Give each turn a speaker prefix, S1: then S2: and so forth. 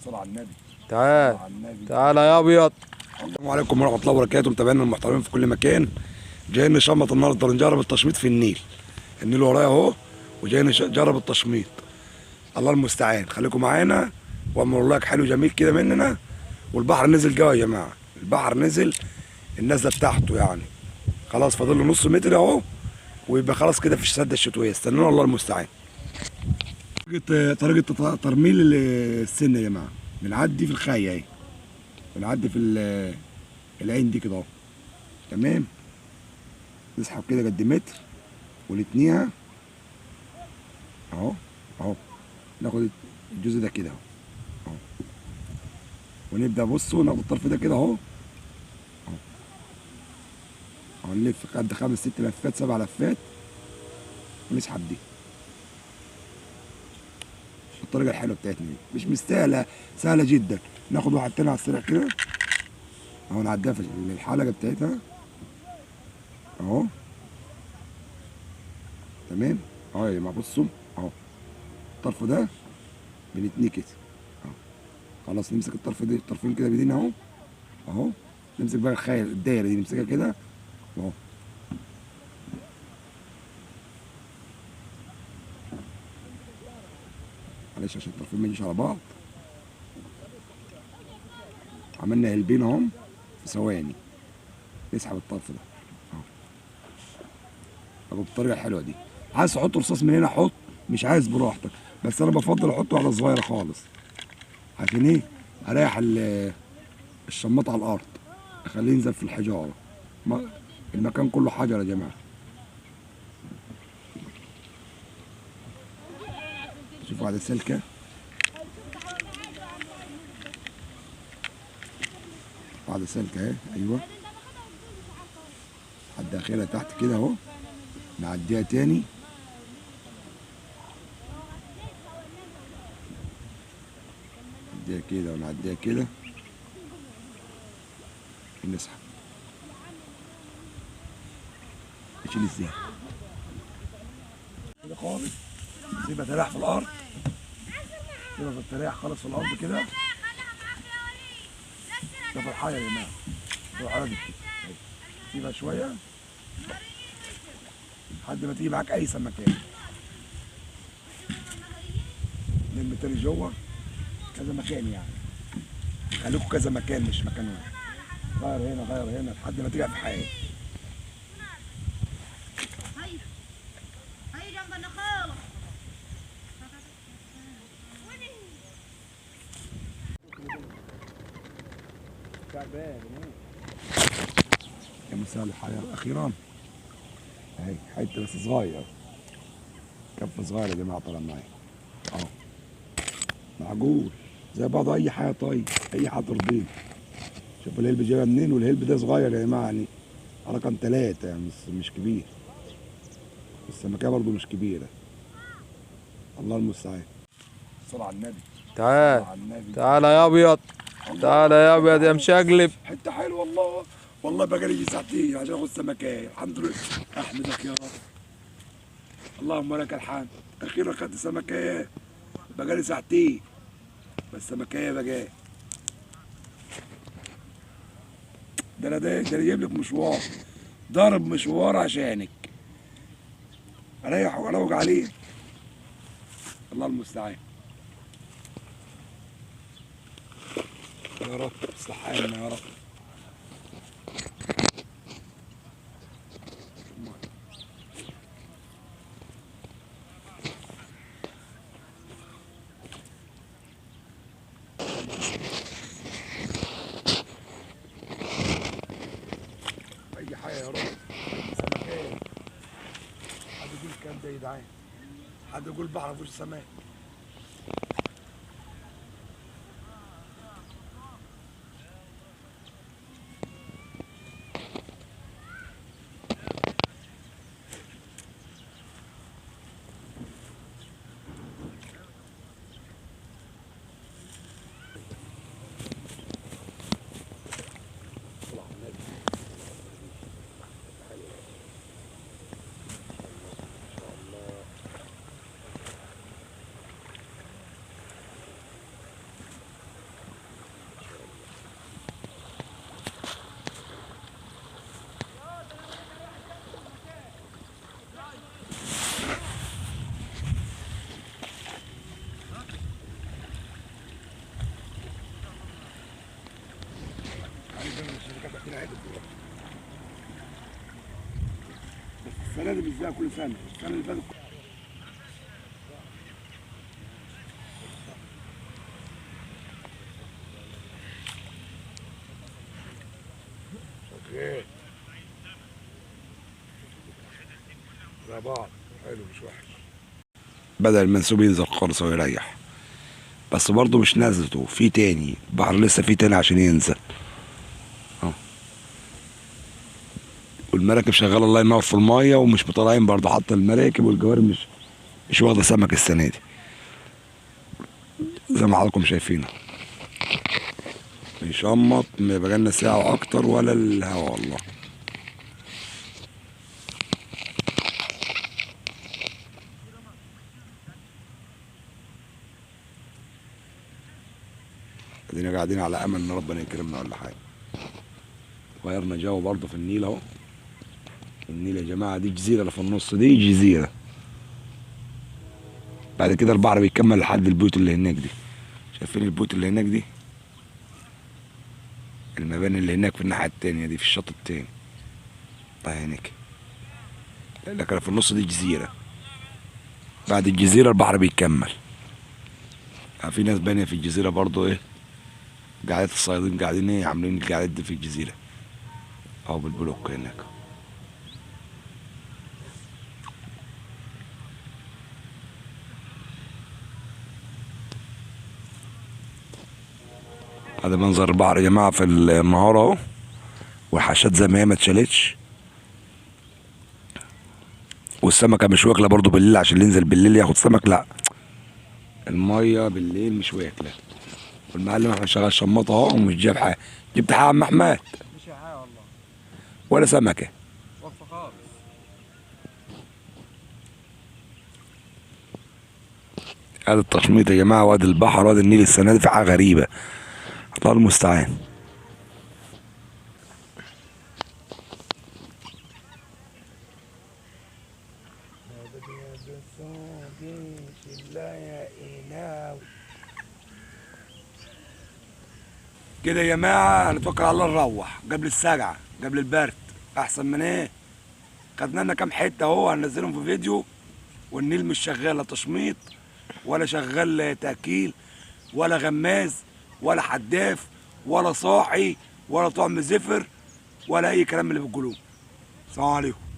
S1: صل على النبي.
S2: تعال تعال يا ابيض.
S1: السلام عليكم ورحمة الله وبركاته، متابعينا المحترمين في كل مكان. جايين نشمط النهارده، نجرب التشميط في النيل. النيل ورايا اهو، وجايين نجرب التشميط. الله المستعان، خليكم معانا واعملوا like حلو جميل كده مننا. والبحر نزل جوا يا جماعة، البحر نزل النزله بتاعته يعني خلاص فاضل له نص متر اهو، ويبقى خلاص كده في السده الشتوية. استنونا، الله المستعان. طريقه ترميل السن يا جماعة، بنعدي في الخايه اهي، بنعدي في العين دي كده اهو، تمام. نسحب كده قد متر ونتنيها اهو اهو، ناخد الجزء ده كده اهو اهو، ونبدا بصوا ناخد الطرف ده كده اهو اهو، نلف قد 5 6 لفات 7 لفات ونسحب دي. الطريقة الحلوة بتاعتنا دي مش مستاهلة، سهلة جدا. ناخد واحد تاني على السريع كده اهو، نعديها في الحلقة بتاعتها اهو، تمام اهو يا جماعة. بصوا اهو الطرف ده بنتنيه كده اهو، خلاص نمسك الطرف ده، الطرفين كده بايدينا اهو اهو، نمسك بقى الخيل الدايرة دي نمسكها كده اهو، معلش عشان الطرفين ما يجيش على بعض. عملنا قلبين اهم في ثواني. نسحب الطرف ده اهو اهو بالطريقة الحلوة دي. عايز تحط رصاص من هنا حط، مش عايز براحتك، بس انا بفضل احطه على صغيرة خالص. عشان ايه؟ اريح الشماط على الارض، اخليه ينزل في الحجارة. المكان كله حجر يا جماعة. شوفوا على السلكه، بعد سلكه اهي، ايوه لحد اخرها تحت كده اهو، نعديها تاني. نعديها كده ونعديها كده ونسحب. نشيل ازاي كده خالص، سيبها تريح في الارض، سيبها تريح خالص في الارض كده. ده فرحانة يا جماعة، فرحانة دي. سيبها شوية لحد ما تيجي معاك اي سمكة. نلم تاني جوه كذا مكان يعني، خليكوا كذا مكان مش مكان واحد. غير هنا غير هنا لحد ما تيجي في حاجة. يا مساء الحياة اخيرا اهي، حتة بس صغير، كف صغير يا جماعة طالع معايا اهو، معجول زي بعض. اي حاجة طيب، اي حاجة ترضينا. شوفوا الهلب جايبها منين، والهلب ده صغير يا جماعة يعني رقم 3 يعني مش كبير، السمكيه برضو مش كبيرة. الله المستعان. صل على النبي.
S2: تعال تعال يا ابيض، تعال يا ابيض يا مشقلب.
S1: حتة حلوة والله، والله بقى لي ساعتين عشان اخد سمكايه. الحمد لله، احمدك يا رب، اللهم لك الحمد. اخيرا خدت سمكايه، بقى لي ساعتين بس سمكايه بقى. ده انا ده جايب لك مشوار، ضارب مشوار عشانك، اريح واروج عليه. الله المستعان يا رب، اصلح حالنا يا رب. اي حاجة يا رب، سمكات. حد يقول الكلام ده يا جدعان، حد يقول البحر مفيهوش سمك. بس السنة دي مش زي كل سنة، السنة اللي فاتت شغال زي بعض، حلو مش وحش. بدل المنسوب ينزل خالص ويريح، بس برضه مش نازلته، في تاني البحر لسه في تاني عشان ينزل. والمراكب شغالة الله ينور في المية ومش مطلعين برضه، حتى المراكب والجوارب مش واخده سمك السنة دي زي ما حضراتكم شايفينه. بيشمط ما بقالنا ساعة اكتر ولا الهوا والله. ادينا قاعدين على امل ان ربنا يكرمنا ولا حاجة. غيرنا جو برضه في النيل اهو. النيل يا جماعة دي جزيرة اللي في النص دي جزيرة، بعد كده البحر بيكمل لحد البيوت اللي هناك دي. شايفين البيوت اللي هناك دي؟ المباني اللي هناك في الناحية التانية دي في الشط التاني طيب هناك، لكن في النص دي جزيرة، بعد الجزيرة البحر بيكمل. يعني في ناس بانيه في الجزيرة برضه، ايه قاعدات الصيادين قاعدين ايه عاملين القعدات دي في الجزيرة او بالبلوك هناك. هذا منظر البحر يا جماعة في النهار اهو، والحشات زي ما هي ما اتشالتش، والسمكه مش واكله برضو بالليل عشان ينزل بالليل ياخد سمك، لا المية بالليل مش واكله. والمعلم احمد شغال شماطه اهو ومش جايب حاجة. جبت حاجة يا عم احمد؟
S2: مش حاجة والله،
S1: ولا سمكة
S2: واقفة خالص.
S1: ادي التشميط يا جماعة، وادي البحر وادي النيل السنة دي في حاجة غريبة، الله المستعان. كده يا جماعة هنتوكل على الله نروح قبل السقعه قبل البرد، احسن من ايه. خدنا لنا كام حتة اهو هننزلهم في فيديو. والنيل مش شغال لا تشميط ولا شغال تاكيل ولا غماز ولا حداف ولا صاحي ولا طعم زفر ولا اي كلام اللي بتقولوه. السلام عليكم.